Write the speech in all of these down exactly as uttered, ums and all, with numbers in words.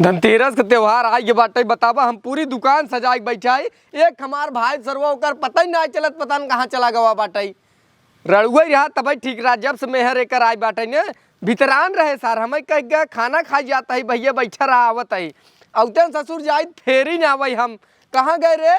धनतेरस के त्योहार आइ गे बाटइ, बतावा, हम पूरी दुकान सजाइ के बइठाई, एक हमार भाई सरवा ओकर पता ही नाहीं चलत, पता न कहाँ चला गवा बाटइ। रड़ुआ रहा तबइ ठीक रहा, जब से मेहर एकर आइ बाटइ ने, भितरान रहे सार, हमइ कहि गा खाना खाइ जात ही, भइया बइठा रहा आवत ही, अउते ससुर जाइत फेरी न आवइ हम, कहाँ गए रे?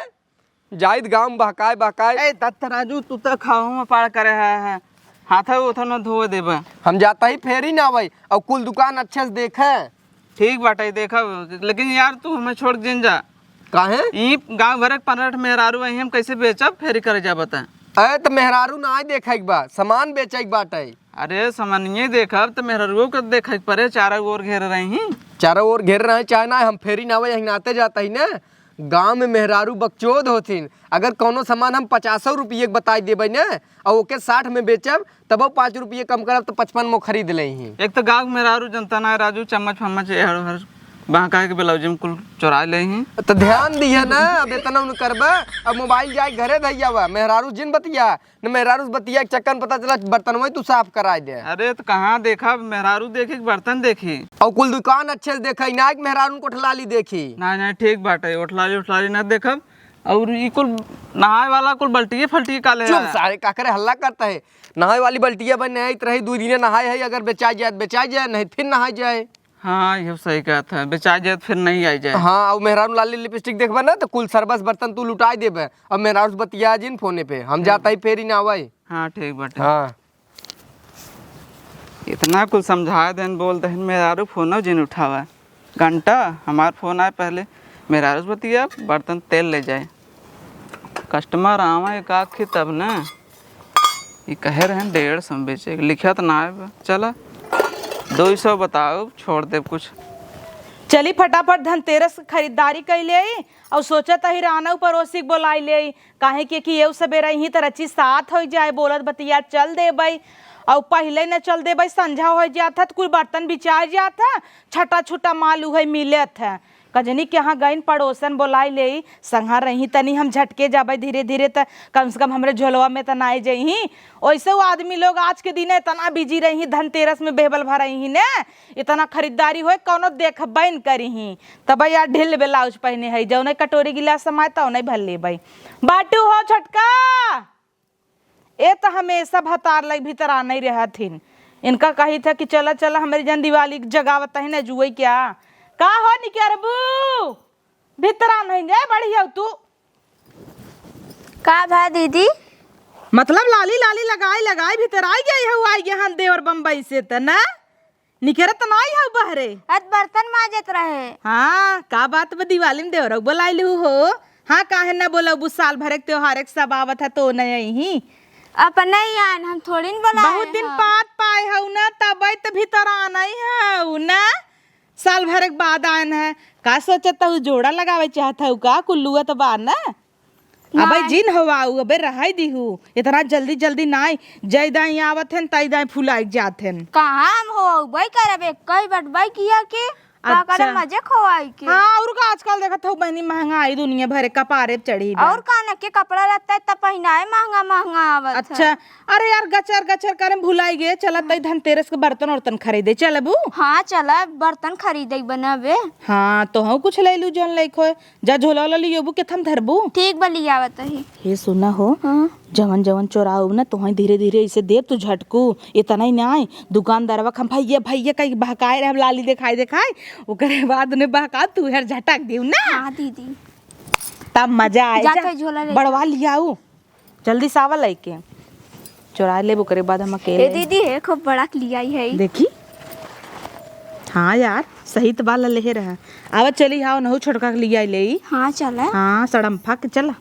जाइत गाँव में बहकाए, बहकाए। ए, दत्त राजू, तू त खाहू में पाड़ करे है, है। हाथ उथ न धोए देबे। हम जात ही फेरी न आवइ, अउ कुल दुकान अच्छे से देखे। ठीक बाटइ, देखब, लेकिन यार, तू हमें छोड़ के जिन जा। काहे? ई गाँव भर के पन्द्रह ठे मेहरारू अही, हम कैसे बेचब, फेरी करे जा बता। अरे, त मेहरारू नाहीं देखइ के बा, सामान बेचइ के बाटइ। अरे, सामानिये देखब, त मेहरारुओ के देखइ के परे, चारों ओर घेर रही। चारों ओर घेर रहे, चाहे ना, हम फेरी न आवइ, यही नाते जात ही न। गाँव में मेहरारू बकचोद होथिन। अगर कउनो सामान हम पचासौ रुपये के बताइ देबइ न, अउ ओके साठ में बेचब, तबउ पाँच रुपये कम करब, त पचपन में खरीद लेइहीं। एक त गाँव के मेहरारू जनता नाहीं राजू, चम्मच फम्मच एहर ओहर बहकाए के ब्लाउज में कुल चोराइ लेइहीं। त ध्यान दिहे न, अब एतना उन करबे, अब मोबाइल जाइ घरे धइ आवा, मेहरारू जिन बतिया, न मेहरारू से बतिया के चक्कर में पता चला बर्तनवा ही तू साफ कराइ दे। अरे त कहाँ देखब, मेहरारू देखी कि बर्तन देखी? अउ कुल दुकान अच्छे से देखइ, नाहीं कि मेहरारू के ओठलाली देखी। नाहीं, नाहीं, ठीक बाटइ, ओठलाली, ओठलाली न देखब। अउर ई कुल नहाए वाला कुल बल्टिये फल्टिये का ले चुप आया? सारे, का करे हल्ला करत ही? नहाए वाली बल्टिया बने आई त रही, दुइ दिने नहाए ही, अगर बेचाइ जाए त बेचाइ जाए, नाहीं त फिर नहाए जाए। हाँ, इहो सही कहत है, बेचाइ जाए त फिर नाहीं आइ जाए। हाँ, अउ मेहरारू लाली लिपस्टिक देखबे न त कुल सरबस बर्तन तू लुटाइ देबे। अब मेहरारू से बतिया जिन फोने पे, हम हाँ। जात ही फेरी न आवइ। हाँ, ठीक बाटइ। हाँ। एतना कुल समझाए देन, बोल देन, मेहरारू फोनो जिन उठावा। घंटा हमार फोन आए पहले, मेहरारू से बतिया, बर्तन तेल ले जाए। कस्टमर आवा एक आखी तब न। ई कहे रहेन डेढ़ सौ में बेचे, लिखा त नाहीं बा। चला, दुइ सौ बताउ, छोड़ देब कुछ। चली फटाफट धनतेरस के खरीदारी कइ लेई, अउ सोचत ही रानऊ परोसी के बोलाइ लेई, काहे कि, कि एउ सबेरा इहीं त रची सात होइ जाए, बोलत बतिया चल देबइ। अउ पहिले न चल देबइ, संझा होइ जात ह, त कुल बर्तन बिचाइ जात ह, छटा छुटा माल उहइ मिलत ह। कजनी के यहाँ गइन पड़ोसन बोलाइ लेई, संघा रही तनी हम झटके जाबइ धीरे धीरे, त कम से कम हमरे झोलवा में त नाहीं जइहीं। ओइसे उ आदमी लोग आज के दिने एतना busy रही, धनतेरस में बेहबल भरइहीं ने, एतना खरीदारी होइ, कउनो देखबइ न करिहीं। तब यार ढिल ब्लाउज पहिने हइ, जउने कटोरी गिलास समाए तउने भर लेबइ। बाटू हो छोटका, ए त हमेसा भतार लइ भितरानइ रहथिन। इनका कहित ह कि चला, चला, हमरे जन दिवाली जगावत ही न जुअइ क्या? का हो निकरबू? भितरानइ गे बढ़िया तू। का भा दीदी? मतलब लाली, लाली लगाइ, लगाइ भितराइ गइ हउ, आइ गए हन देवर बम्बई से त न? निकरत नाहीं हउ बहरे। अत बर्तन माजत रहे। हाँ, का बात बा, दिवाली में देवरउ बोलाइ लू हो? हाँ, काहे न बोलबू, साल भरे के त्योहारे के सब आवत ह त नाहीं अइहीं। अपने ही आन, हम थोड़ी न बोलाए बहुत दिन ह। बाद पाए हउ न, तबइ त भितरानइ हउ न। साल भरे के बाद आएन ह, का सोचत हउ, जोड़ा लगावे चाहत हउ का? कुल्लुआ त बा न। अबे नाहीं। जिन होवाऊ, अबे रहइ दिहू, एतना जल्दी जल्दी नाहीं, जइ दाईं आवत हन, तइ दाईं फुलाइक जात हन। कहाँ हम होवाउबइ करब, एक्कइ बटबइ किया के, का करब अच्छा। मजे खोवाइ के। हाँ, अउर का आजकल देखत हउ बहिनी, महँगाई दुनिया भरे कपारे चढ़ी बा। अउर का न के कपड़ा लत्ता त पहिनाए महँगा महँगा आवत ह। अच्छा, अरे यार, गचर गचर करे में भुलाइ गे, चलत तइ धनतेरस के बर्तन ओर्तन खरीदे चलबू? हाँ, चलब, बर्तन खरीदइ बनाबे। हाँ, तोहउ कुछ लइ लू जउन लइक होए, जा झोला ओला लियोबू, केथम धरबू? ठीक बा, लियावत ही। हे सुना हो, हाँ। जवन जवन चोराउब न, तोहई धीरे धीरे अइसे देब, तू झटकू, एतना ही नाहीं, दुकानदारवा के हम भइया भइया कहि के बहकाए रहब, लाली देखाइ देखाइ, ओकरे बाद उन्हें बहकाउ, तू हेर झटक दिउ न। हाँ दीदी। तब मजा आए। जा जा, तो झोला ले। बड़वा लियाऊ, जल्दी सावा लइके। चोराइ लेब, ओकरे बाद हम अकेले। ए दीदी, हे खूब बड़ा के लियाई है। देखी। हाँ यार, सही त बा, ललेहे रहा। आवा चली, हाँ, नहु छोटका के लियाइ लेई। हाँ, चला। हाँ, सड़म्फा के चला।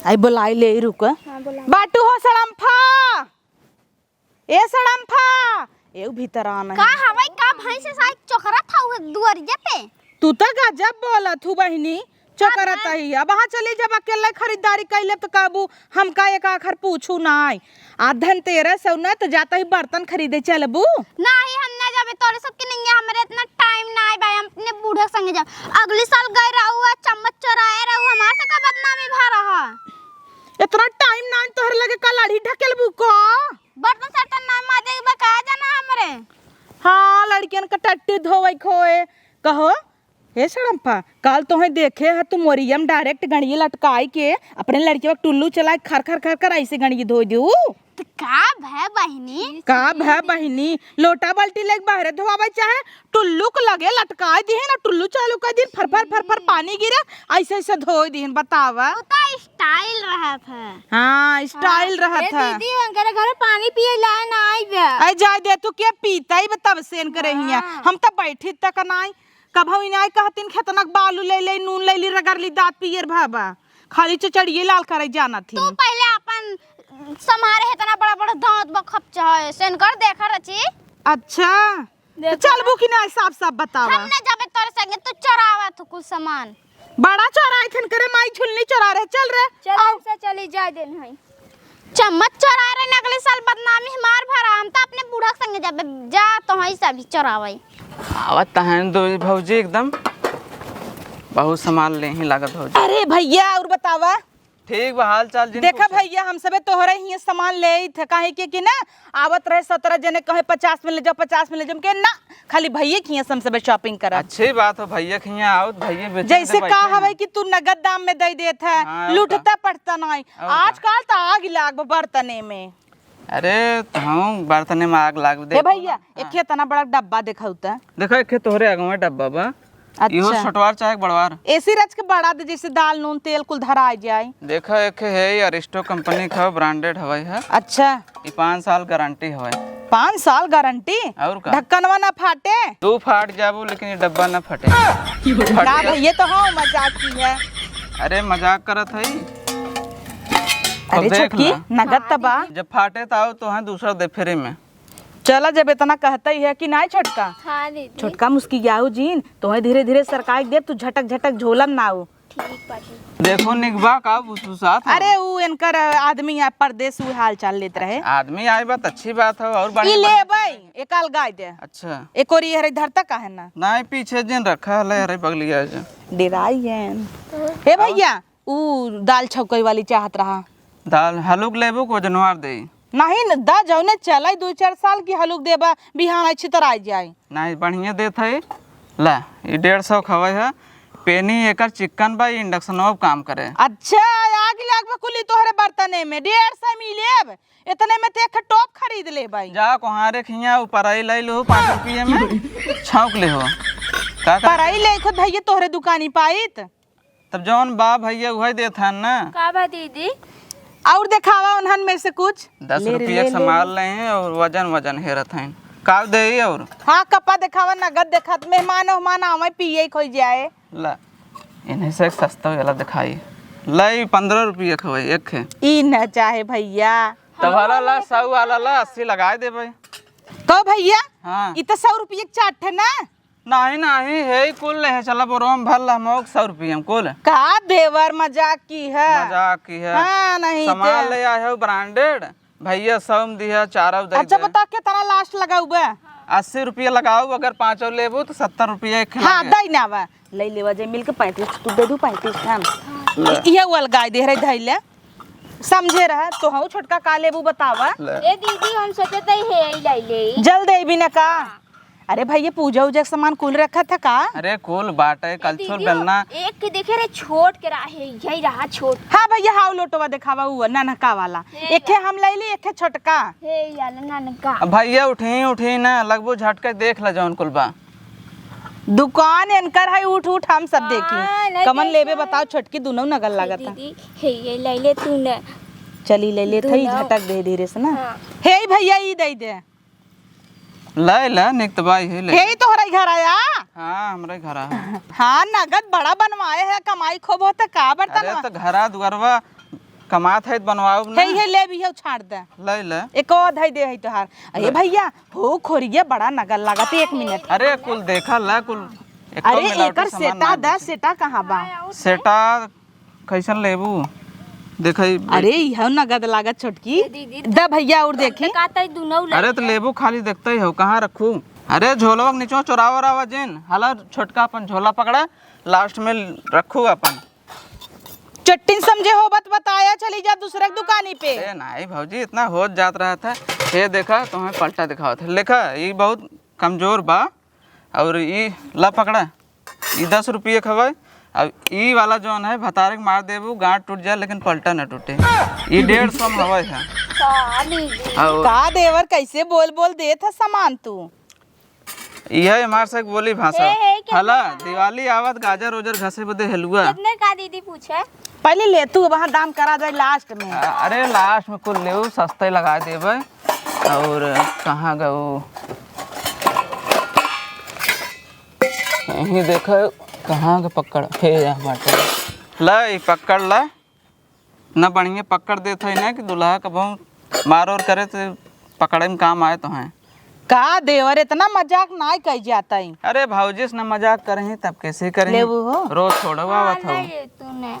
आई बोलाइ लेई, रुक। हाँ, बोला। बाटू हो सड़म्फा। ए सड़म्फा, एउ भितरानइ। का हवइ, का भैंस साथ चोकरत हउ दुअरिया पे? तू त गजब बोलत हउ बहिनी, चोकरत हई। अब हाँ चली, जब अकेले खरीदारी कइ लेब त कहबू हमका एक आखर पूछू नाहीं। आ धनतेरस हउ न त जात ही बर्तन खरीदे चलबू? नाहीं, हम ना जाबे, तोरे सबके नइया, हमरे एतना टाइम नाहीं बा, हम अपने बूढ़े के संगे जाब। अगली साल गए रहू, चम्मच चोराए रहू, हमार से का बदनामी भा रहा। एतना टाइम नाहीं तोहरे लगे, का लाड़ी ढकेलबू का? बर्तन सर्तन ना माजे के बा का जाना हमरे। हाँ, लड़कियन का टट्टी धो पवई खोए। कहो, हे सड़म्पा, काल तोहे देखे ह तू मोरियम direct गणिये लटकाई के अपने लड़किया के टुल्लू चलाए खर खर खर खर ऐसे गणिये धोइ देउ। त का भय बहिनी? का भय बहिनी? लोटा बाल्टी लेके बाहरे धोआवे चाहे टुल्लू के लगे लटकाए दिहिन, टुल्लू चालू कर दिहिन, फर फर फर फर पानी गिरे, ऐसे ऐसे धोइ दिहिन, बतावा। उ त style रहत है। हाँ, style हाँ। रहत ए है। दीदी, उनकरे घरे पानी पिए लाए ना आई बे। अरे जाए दे, तू के पीता ही बे तब से इनकरे हियाँ। हाँ। हम त बैठी तक नाई। कभउ इनाई कहतिन खेतनक बालू ले ले, नून ले ली, रगड़ ली, दाँत पियर भाबा। खाली चचड़िए लाल करे जाना थी। तू पहले अपन संभारे है, इतना बड़ा बड़ा दाँत बखप चाहे, सेनकर देखा रची। अच्छा, तो देखा। चलबू कि ना, साफ साफ बतावा। हम ना जाबे तोरे संगे, तू चोरावा तू कुल सामान। बड़ा चोराई थन करे, माई झुलनी चोरा रहे, चल रे। चल, आओ। हमसे चली जाए देन है। चम्मच चोरा रहे, अगले साल बदनामी हमार भरा, हम त अपने बूढ़ा के संगे जाबे, जा तोहई से भी चोरावई। आवत तहन दो भौजी एकदम बहुत सामान ले ही लागत भौजी। अरे भैया, और बतावा। ठीक बा, हाल चाल जिन देखा पूछे। भैया, हम सबे तोहरे हियाँ सामान लेइत है, काहे के कि ना आवत रहे सतरह जने कहे पचास में ले जाओ, पचास में ले जाओ, के ना खाली भैया के हियाँ से हम सबे shopping करब। अच्छी बात हो, भैया के हियाँ आओ, भैया बेचे जैसे तो का बैठे हवे हैं। कि तू नगद दाम में दे देत है, हाँ, और लूटता का? पड़ता नहीं। और का? आजकल तो आग लाग बा बर्तने में। अरे, तो हम बर्तने में आग लाग दे। ए भैया, हाँ। एक इतना बड़ा डब्बा देखाऊ त। देखो, एक तोहरे आगे में डब्बा बा। अच्छा। इहो छोटवार चाहे बड़वार? एसी रच के बड़ा दे, जैसे दाल, नून, तेल कुल धरा जाए। देखो, एक है ये Aristo company का, branded हवाई है। अच्छा। ये पाँच साल गारंटी हवे। पाँच साल गारंटी? और का? ढक्कनवा ना फाटे? तू फाट जाबू, लेकिन ये डब्बा ना फटे। का भैया, तो हाँ, मजाक की है। अरे, मजाक करत हई। अरे अब देख छोटकी, ला। नगद त बा। जब फाटे त आओ तो है दूसरा दे फ्री में। चला, जब इतना कहता ही है कि नाई छोटका। हाँ दीदी। छोटका मुस्कियाऊ जीन, तोहे धीरे धीरे सरकाई देब, तू झटक झटक झोलम ना हो। ठीक बा दीदी। देखो निकबा का फुसफुसात हो। अरे उ इनकर आदमी है परदेस, उ हाल चाल लेत रहे। आदमी आए बात अच्छी बात है और ई बढ़िया। लेबै, एक अलगाई दे। अच्छा। एक और ये हरे धरता का है ना? नहीं, पीछे जिन रखा है, हरे बगलिया जे। डेराई है। ए भैया, उ दाल छौकई वाली चाहत रहा। दाल हलुक लेबू को जनवार दे। नहीं न, दा जौने चलाई दो चार साल की हलुक देबा, बिहान अच्छी तरह आ जाए। नहीं, बढ़िया देत है। ला, ई डेढ़ सौ खवै है। पेनी एकर चिक्कन बा, ई इंडक्शनो पे काम करे। अच्छा, आग लाग बा कुली तोहरे बर्तने में, डेढ़ सौ में लेब। इतने में ते एक टोप खरीद लेबै। जा कोहारे खिया, उ परई ले लो पाँच रुपये में, छौंक ले हो। का कर परई ले खुद भैया तोहरे दुकानी पाइत। तब जौन बा भैया उहै देत हन ना। का बा दीदी? और देखावा उन्हन में से कुछ। दस ले रे, रुपया ले, के ले, सामान ले। ले हैं और वजन वजन हेरत हैं। का देई और? हाँ, कपा देखावा, नगद देखात, मेहमान ओहमान आवे, पिए खोई जाए। ला, इन्हें से एक सस्ता वाला दिखाई। लाई, पन्द्रह रुपया के होई एक है। ई न चाहे भैया। तब हला ला, सौ वाला ला, अस्सी लगाए देबे। कहो भैया, हाँ। ई तो सौ रुपया के चार ठे ना? नाही, नाही, हे कुल ले, चला बोरो में भर ला, मौक सौ रुपया में कुल। का देवर मजाक की है? मजाक की है। हाँ, नहीं सामान ते। ले आए हो branded, भैया सौ में दिया, चारों दे अच्छा दे। बता कितना last लगाऊ बे? अस्सी रुपया लगाऊ, अगर पाँचों लेबू तो सत्तर रुपया एक हाँ, लगे। दई ना बा। ले लेवा जे मिलके पैंतीस, तू दे दू पैंतीस हम। ले। इहे वाल गाय दे रहे धैले। समझे रहा, तो हऊ छोटका का लेबू बतावा। ले। ए दीदी, हम सोचे तई हे ही लाई ले। जल देबी ना का? हाँ। अरे भाई, ये पूजा उजा के सामान कुल रखा था का? अरे कुल बाटे, ए कलछुल दीदी, बेलना। एक के देखे रे, छोट के रहा है, यही रहा छोट। हाँ भैया, हाउ लोटवा देखावा, उ नन्हका वाला। हे एक है हम ले ली, एक है छोटका। हे यार, नन्हका। अब भैया उठी, उठी ना, लगबो झटके देख ला जौन कुल बा। दुकान एनकर है, उठ, उठ, हम सब देखी। हाँ, नहीं कमन लेबे देखा है। बताओ, छोटकी दुनौ नगद लागत है। दीदी, हे ये ले ले तू न। चली ले ले थई, दुनौ। झटक दे धीरे से ना। हाँ। हे भैया, ई दे दे। ले ले, निक त बाई है, ले। हे तोहरा ही घर आया? हाँ, हमरे घर आया। हाँ, नगद बड़ा बनवाए है, कमाई खूब होता का बर्तन अरे वा? तो घरा दुआरवा कमात है त बनवाओ ना। हे, हे, ले भी है, छाड़ दे। ले ले। एक और धई दे है तोहार। अरे ले। भैया, हो खोरिया बड़ा नगद लागत, एक मिनट। अरे कुल देखा ला, कुल एको अरे मिलावटी एकर सामान सेटा ना दा, बेचे। सेटा कहाँ बा? सेटा कैसन लेबू? देखई अरे इहो नगद लागत छोटकी। ए दीदी, दा भैया और देखी। का तई दुनौ ले अरे तो ले। लेबू खाली देखते ही हो, कहाँ रखू? अरे झोलवा के नीचे चोरावा रावा जिन, हाला छोटका अपन झोला पकड़ा, last में रखू अपन। चट्टिन समझे हो बत बताया, चली जा दूसरे के दुकानी पे। ए, नहीं भौजी, इतना होत जात रहत है। ये देखा, तुम्हें पलटा दिखावत है। देखा, ये बहुत कमजोर बा, और ई ला पकड़ा, ई दस रुपये के हवे। अब ई वाला जौन है, भतारे के मार देबू, गांठ टूट जाए, लेकिन पलटा न टूटे। ई डेढ़ सौ में हवे है। का दीदी? और का देवर, कैसे बोल बोल देत है सामान तू? इहे हमार से बोली भाषा। हे, हे, कितने हला, का है? दिवाली आवत, गाजर ओजर घसे बदे हलुआ। कितने का दीदी पूछे? पहले ले तू, वहाँ दाम करा जाए लास्ट में। अ-, अरे लास्ट में कुल लेऊ, सस्ते लगा देबे। और कहाँ गऊ? यहीं देखो, कहाँ के पकड़? हे, यहाँ बाटे। ला, ई पकड़ ला। ना बढ़िया पकड़ देत है ना कि दुल्हा कबहूँ मार और करे तो पकड़े में काम आए तो हैं। का देवर, इतना मजाक नाय कई जाता है। अरे भौजी से ना मजाक करही तब कैसे करही? लेबू हो? रोज थोड़ा हाँ, आवत हो। नहीं, तूने।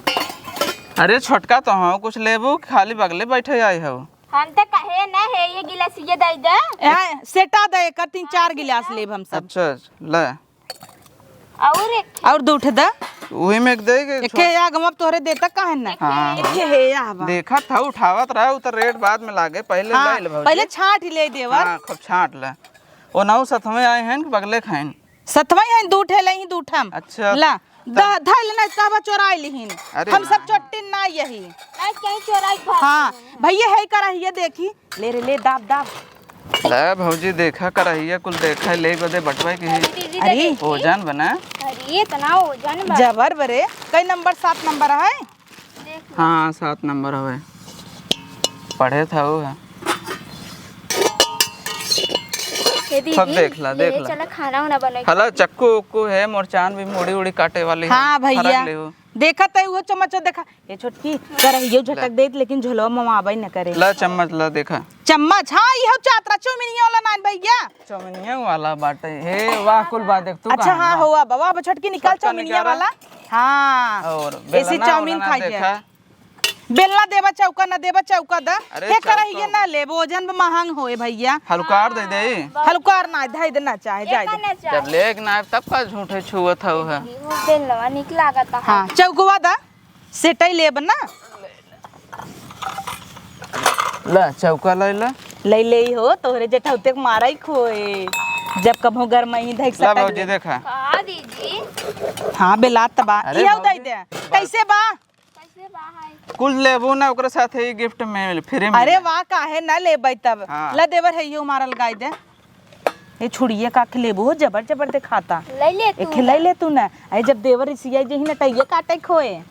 अरे छोटका तो हो, कुछ लेबू कि खाली बगले बैठे आए हो? हम तो कहे ना है, ये गिलास ये दे दे। ए, सेटा दे, एकर तीन चार गिलास लेब हम सब। अच्छा, ले। और एक और दू ठे दा। वही में एक दे के एके छो- या गमब तोहरे देता काहे ना? हाँ, हाँ। एके हे या हवा। देखत था, उठावत रहा, उ तो रेट बाद में लागे, पहले हाँ, ले ले भौजी। पहले छांट ले देवर। हाँ, खूब छांट ले। ओ नौ सतवें आए हैं कि बगले खाइन? सतवें हैं, दू ठे लई, दू ठम। अच्छा। ला, त- द-, धइल ना, तब चोराई लिहिन। अरे हम सब ना। चोट्टिन ना यही। आज कहीं चोराई भाग हाँ, गए हैं। भैया है करा, ये देखी। ले रे, ले, दाब, दाब। ले भौजी, देखा करहिया कुल देखा, ले बदे बटवे के ही। दीदी, अरे। देखी। ओजन बना। अरे, इतना ओजन बा। जबर बरे, कई नंबर? सात नंबर है? देख लो। हाँ, सात नंबर हवे। पढ़े था वो है। ये दीदी, सब देख ला, ये देख ला। चला खाना उना बने। हला, चक्कू उक्कू है, मोरचान भी मुड़ी उड़ी काटे वाली है। हाँ भैया। फरक ले हो। देखत है वो चम्मच देखा। ए छोटकी, करहियो झटक ले। देत, लेकिन झोलवा ममाबे न करे। ला चम्मच ला देखा। चम्मच, हाँ, इहो चातरा चौमिनिया वाला नान भैया। चौमिनिया वाला बाटे। हे, वाह, कुल बात देख तू अच्छा, कहाँ हाँ, बा? हो, अब, अब छोटकी निकाल छोटका चौमिनिया निकाल। वाला। हाँ। और ऐसी बेलना चाउमीन उलना खाई जाए। देखा। बेलना देबा चौका ना देबा चौका दा। अरे हे चौका। करहिया ना लेबो, ओजन बा महंग होए भैया। हलुकार दे दे। हलुकार ना, धई देना चाहे, जाए दे। ना चाहे। जब लेके ना आए, तब का झूठे छुअत हऊ है। बेलनवा निक लागत है। हाँ, चौकवा दा। सेटई लेब ना? ला, चौका ले ला। ले ले हो, तोहरे जेठौते के मारा ही खोए। जब कभो गरमई धइक ला सटक भौजी, ले। देखा। का दीदी? हाँ, बेलात बा। अरे इहौ भौजी। दे दे। कैसे बा? कैसे बा है? कुल लेबू ना, ओकरे साथ ही गिफ्ट में, फ्री में। अरे वाह, काहे ना लेबै तब? हाँ। ला देवर है, इहो मारा लगाई दे। ए छुड़िया का खिलेबू हो, जबर जबर देखाता। ले ले तू एक खिलाई ना। ले तू ना। अरे जब देवर रिसिया जही ना, टैया काटे खोए।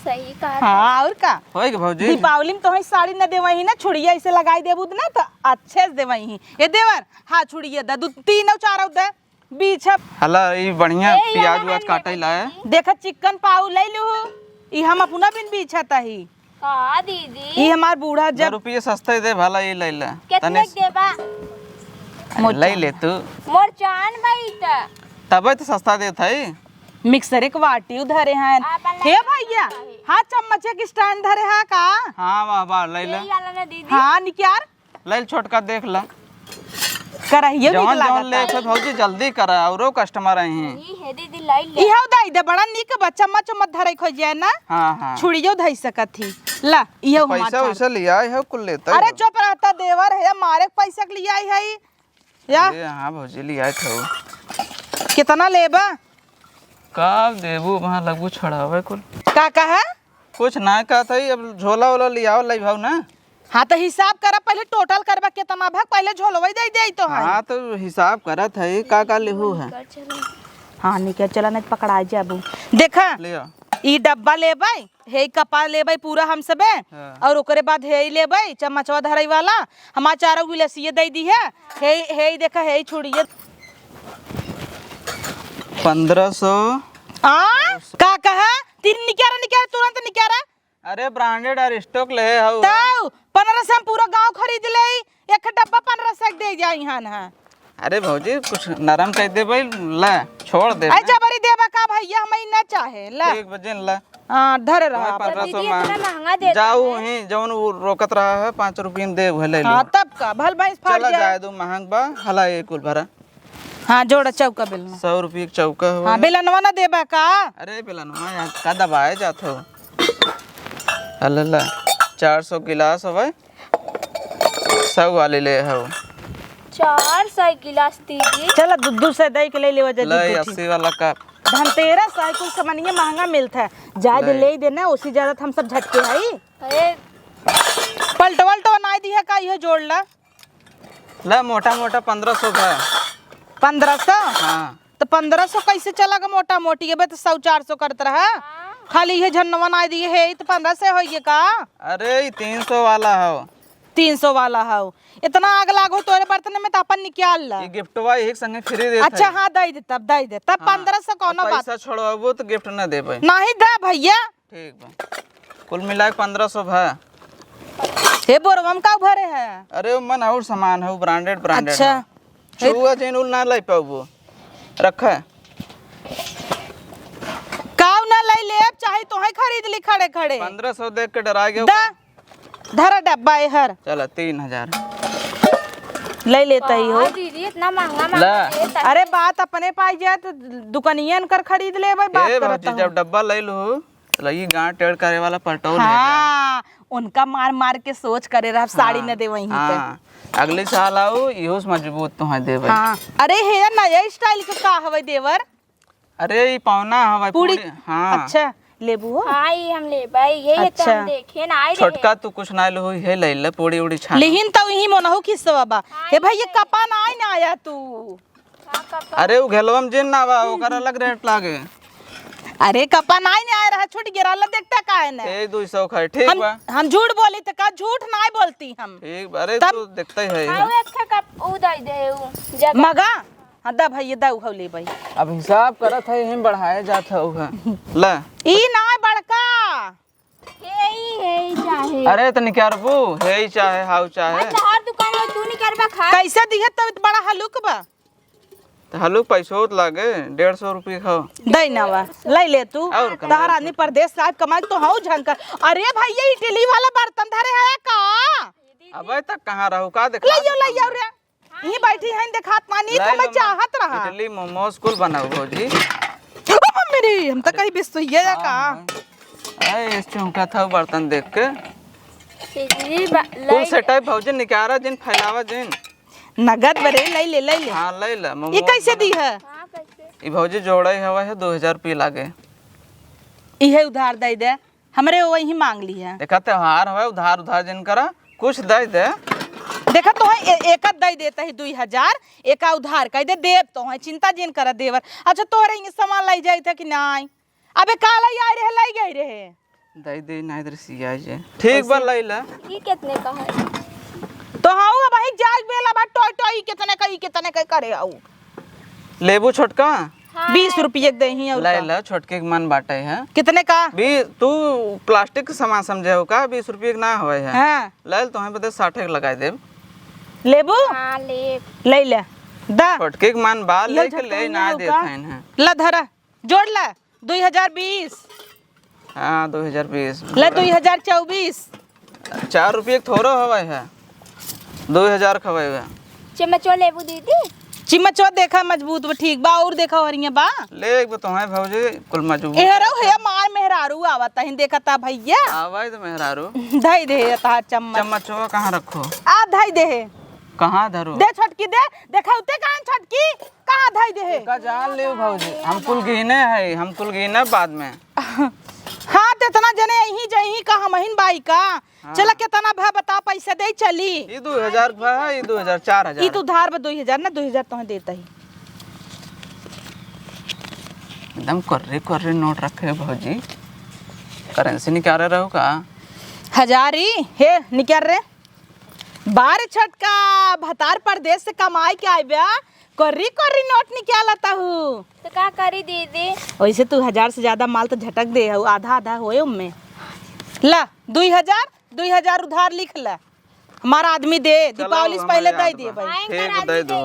सही कहा हाँ, था। और का? होए के भौजी? दीपावली में तोहे साड़ी न देवही ना, छुड़िया ऐसे लगाई देबू ना, तो अच्छे से देवही। ए देवर, हाँ, छुड़िया दे, दू, तीन और चार और दे, बीछ। हला, ई बढ़िया ए, ई प्याज वाला व्याज ना काटे ले ला है। दीदी। देखा, चिकन पाऊ ले लू, ई हम अपना बिन बीछत ही। का दीदी? ई हमार बूढ़ा दो जब रुपये सस्ते दे भला, ई ले ले। कितने तने के देबा? अरे, ले ले तू। मोर चान भाई त। तबे तो सस्ता देत है। मिक्सर एक वाटी उधरे हैं। आपन हे ले भैया, ले। हाँ, चम्मच एक स्टैंड धरे है का? हाँ, वाह, वाह, ले ले। यही वाला ना दीदी। हाँ, निक्यार। ले ले, छोटका देख ला। करहियो नीक जवन, जवन लागता। लेके भौजी जल्दी करा, औरो कस्टमर आई हैं। ई हे दीदी, लाई ले। इहो दई दे, बड़ा नीक बा, चम्मच उम्मच धरे खोजे ना। हाँ, हाँ। छुड़ियो धई सकत ही। ला, इहो हमार पैसा छाड़। वैसा लिया है, कुल लेता है। अरे चुप रहता, देवर है, मारे के पैसा के लिया है। या? अरे हाँ भौजी, लिया था। कितना लेबा? का देबू, वहाँ लगबू छड़ावे कुल। का कहा? कुछ ना कहत हई, अब झोला वोला लियाओ लाई भाव ना। हाँ, तो हिसाब करा, पहले टोटल करबा, कितना भाग, पहले झोलवा दे दे तो है। हाँ, तो हिसाब करत है, का का लेहू है? हाँ, निकल चला, नहीं तो पकड़ाई जाबू। देखा, लियो। ई डब्बा लेबै, हे कपा लेबै पूरा हम सबे, हाँ। और ओकरे बाद हे लेबै चम्मचवा धरई वाला, हमार चारों गिलासिये दे दी है। हे, हे देखा, हे छुड़िए। पन्द्रह सौ। आ? का कहा? तीन निकारा, निकारा, तुरंत निकारा। अरे, branded और stock ले हऊ। तऊ, पन्द्रह सौ हम पूरा गांव खरीद ले, एक डब्बा पन्द्रह सौ के दे जाई हन, हाँ। अरे भौजी, कुछ नरम कर देबै, ला, छोड़ दे। अरे, जबरी देबा का भैया, हम ई ना चाहे, ला। ठीक बा, जिन ला। हाँ, धरे रहा। पन्द्रह सौ दीदी, में इतना महंगा देता जाऊ है। ही, जौन वो रोकत रहा है, पाँच रुपये में दे, वह ले लो। हाँ, तब का, भल भैंस फाड़ चला जाए। जाए दो, महंग बा, हला ये कुल भरा। हाँ, जोड़ा चौका बेलना। सौ रुपये के चौका हो। हाँ, बेलनवा ना देबा का? अरे बेलनवा यार, का दबाए जात हो? अल्लाह, चार सौ गिलास होवे, सौ वाली ले हो। चार सौ गिलास दीदी। चला, दू, दू सौ दे के ले लेवा जा, ले, दू, दू अस्सी वाला कप। धनतेरस है, कुल सामानिया महंगा मिलत है। जाए दे, ले। ले दे ना, उसी ज्यादा तो हम सब झटके हई। अरे। पलटवा, उलटवा नाई दिहे का, इहो जोड़ ला। ले, मोटा, मोटा पन्द्रह सौ का। पन्द्रह सौ? हाँ। तो पन्द्रह सौ कैसे चला गा मोटा मोटी? अबे तो सौ चार सौ करत रहा। हाँ। खाली इहे झन्नवा नाई दिहे है, ई तो पन्द्रह सौ होइए का? अरे, ई तीन सौ वाला हौ। तीन सौ वाला हौ। इतना आग लागो तोरे बर्तन में, तो अपन निकाल ला। ई गिफ्टवा यही के संगे फ्री देत अच्छा, है। हाँ, दे दे तब, दे दे तब। हाँ। पन्द्रह सौ कौनो अब बात। पैसा छोड़वाबो तो गिफ्ट ना देबे। नहीं दे भैया। ठीक बा, कुल मिला के पन्द्रह सौ भा। हे बोरवा में का भरे है? अरे, वो मन और सामान है, वो ब्रांडेड, ब्रांडेड अच्छा। है। छुआ जिन उल ना ले पाबो, रखा। काऊ ना ले ले, चाहे तोहे खरीद ली खड़े खड़े। पन्द्रह सौ देख के डरा गया। दा, धरा डब्बा एहर। चला, तीन हजार। ले लेता ही हो। हाँ, दीदी, इतना महंगा, महंगा ला। देता है। अरे, बात अपने पाई जाए तो दुकानियन कर खरीद लेबे, बात ए करत भौजी, हूँ। जब डब्बा ले लू, तो लगी गांठ टेढ़ करे वाला पलटौल है का? हाँ, उनका मार मार के सोच करे रह, साड़ी हाँ, न दे वहीं पे। हाँ, अगले साल आऊ, इहो से मजबूत तुहे देबे। हाँ, अरे, हे नया स्टाइल के का हवे देवर? अरे, ई पौना हवे पूरी। पूरी, हाँ। अच्छा, लेबू हो? हाँ, ई हम लेबै, ये, ये तो अच्छा। हम देखे ना आए रहे। छोटका तू कुछ ना लेहू, हे ले ले, पूरी उड़ी छान। लेहिन तो इही मोनहु खिसवा बा। हाँ, हे भाई, ये ये कपा ना आए ना आया तू। हाँ, कपा। अरे, उ घेलवा में जिन ना बा, ओकर अलग रेट लागे। अरे, कपा ना आए ना आया रहा, छूट गिरा ला, देखता काहे ना? ए, दो सौ खाए, ठीक हम, बा। हम झूठ बोली तो का? झूठ ना बोलती हम। ठीक बा, अरे, तब तू देखता ही है। हाँ, वो एक ठे कप उ दे दे, उ जगह। मगा? हाँ, दा भैया, दा उहौ ले भाई। अब हिसाब करत है, हम बढ़ाए जात है उहे। ला। ई ना बड़का। हे ई, हे ई चाहे। अरे, त निकारबू, हे ई चाहे, हाउ चाहे। अच्छा, हर दुकान में तू निकारबा खा। कैसे दिहे तब त बड़ा हलुक बा। त हलुक पैसो त लागे, डेढ़ सौ रुपये खाओ। दै ना बा, ले ले तू। और का? तहर आदमी परदेस से आइब कमाई तो हौ झंका। अरे भैया, इटली वाला बर्तन धरे है का? अबे तक कहाँ रहू, का देखा लइयो, लइयो रे। इहीं बैठी हइन, देखात पानी, लाई तो मैं लो, चाहत रहा। इडली, मोमोज कुल बनाऊ भौजी। ओ मम्मी रे, हम तो कहीं बिस्तुइया या का? हाँ, हाँ। अरे, इस चौंका था बर्तन देख के। दीदी, बा-, कुल लाई सेटाई भौजी निकारा जिन, फैलावा जिन। नगद बरे, लाई ले, लाई ले। हाँ, लाई ले, ये मोमोज कैसे बना। दी है? हाँ, कैसे? ई भौजी जोड़ा ही हवा है, दो हजार रुपये लागे। इहे उधार दे दे। हमरे वही मांग लिहे। देखा, त्योहार हवे, उधार, उधार जिन करा, कुछ दे दे। देखा, तोहे ए-, एका दे देता ही दुई हजार, एका उधार कह दे, देब तोहे, चिंता जिन करा देवर। अच्छा, तोहरे इहाँ सामान लाई जाई था कि नाई? अबे, काला ही आए रहे, लाई गई रहे। दे दे, नाई दे, सिया जे। ठीक बा, कैसे? लाई ला। ई कितने का है? तो हाँ, अब वही जाग बेला बा, टॉय टॉय, ई कितने का, ई कितने का करे आऊ। लेबू छोटका? हाँ। बीस रुपये के देही और लाई का? ला, छोटके के मन बाटे है। कितने का? बी-, तू प्लास्टिक के सामान समझे हो का? बीस रुपये के ना होए है। हाँ। लाई ल, तोहे बदे साठे के लगाए देब। लेबू? हाँ, लेब। ले ले। दा। छोटके के मन बा, ये लेके झटका ले नहीं ना होगा। देत हैं, हैं। ला धरा, जोड़ ला। दुई हजार बीस। हाँ, दुई हजार बीस। ले, दुई हजार चउबीस। चार रुपये के थोड़ो हवाई है, दुई हजार खवाई है। चम्मचो लेबू दीदी? चिम्मचो देखा मजबूत बा, ठीक बा, और देखा हरिया बा। ले, एक बा तोहे भौजी, कुल मजबूत। एहरो हे मार मेहरारू आवत हइन, देखा ता भैया। आवाई तो मेहरारू। धई दे ता चम्मच। चम्मचो कहाँ रखो? आ धई दे। कहाँ धरो? दे छोटकी दे, देखा उते कहाँ छोटकी? कहाँ धई दे हे? का जान लियो भौजी, हम कुल गिने है, हम कुल गिने बाद में। हाँ, त इतना जने यहीं जहीं का हमहिन बाई का। हाँ। चला, कितना भा बता, पैसा दे चली। ई दो हजार भा है, ई दो हजार, चार हजार। ई तो उधार बा दो हजार ना, दो हजार तोहे देता ही। एकदम कर्रे कर्रे नोट रखे है भौजी, करेंसी निकाले रहो का? हजारी हे निकाल रे। बारे छोटका, भतार परदेस से कमाई के आइबे, कोर्री कोर्री नोट निकालत हू। तो का करी दीदी? वैसे तू हजार से ज्यादा माल तो झटक दे हऊ, आधा आधा होए उनमें। ला, दुई हजार, दुई हजार उधार लिख ला। हमारा आदमी दे, चला, दीपावली से पहले दे दिए भाई। ठीक, दे दो।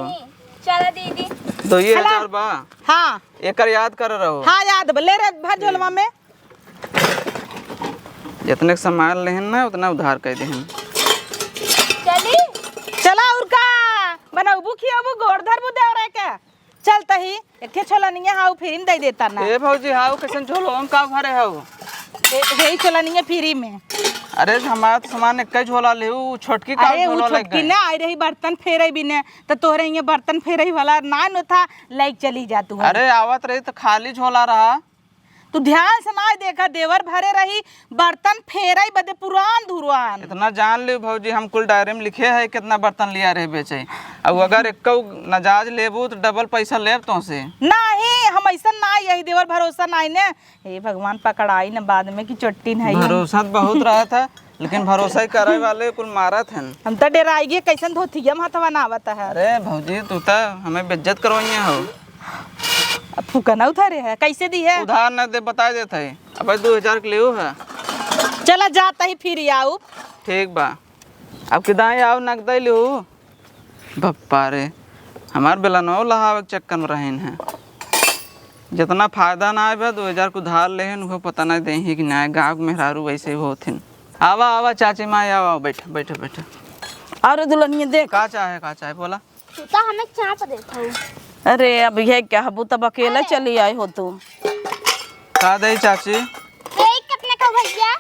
चला दीदी। तो ये हजार बा? हाँ। एकर याद कर रहो। हाँ, याद बा। ले रे, भर झोलवा में। जितने के सामान लेहन ना, उतना उधार कर देहन। चली? चला, और का? बनौबू, खियाबू, गोड़ धरबू देवरे के। चल तही, एक ठे छोलनिया हाउ फ्री में दे देता ना। ए भौजी, हाउ कैसन झोलो? हम का भरे हाउ? ए, यही चलनिया फ्री में। अरे, हमार तो सामान एक्कै झोला लेउ, उ छोटकी का अरे, उ झोला लग छोटकी गई। ना आई रही बर्तन फेरे बिने, तो तोहरे हियाँ बर्तन फेरे वाला ना न था, लाइक चली जा तू। अरे, आवत रही तो खाली झोला रहा। तू ध्यान से ना देखा, देवर भरे रही बर्तन फेरे बदे पुरान धुरान। इतना जान लियो भौजी, हम कुल डायरी में लिखे है कितना बर्तन लिया रहे बेचे। अब अगर एक्कौ नजायज लेबू तो डबल पैसा लेब तोसे। नहीं, हम ऐसा ना, यही देवर भरोसा नहीं ने। हे भगवान, पकड़ाई न बाद में कि चोट्टी नहीं है। भरोसा तो बहुत रहत है, लेकिन भरोसा ही करे वाले कुल मारत हन। हम तो डेराई गए, कैसन धोतिया में हथवा ना आवत है। अरे भौजी, तू तो हमें बेइज्जत करवाइया हो। अब फुकना उधारे है, कैसे दी है? उधार न दे, बता देत है। अब दो हजार के लेउ है। चला जाता ही फिर आऊ। ठीक बा। अब किदाई आऊ नगदई लेउ। बप्पा रे, हमार बेलनवा लहावे के चक्कर में रहेन है। जितना फायदा ना आवे, दो हजार के उधार लेहन, उहो पता नहीं देही कि ना। गाँव के मेहरारू वैसे ही होथिन। आवा, आवा चाची माई, आवा, बैठ, बैठ, बैठ। अरे दुल्हनिया देख। का चाहे, का चाहे, बोला। तू तो हमें चाप देत हऊ। अरे अब यह कहबू तब अकेला अरे। चली आई हो तू। का दे चाची? ए, कितने का भैया?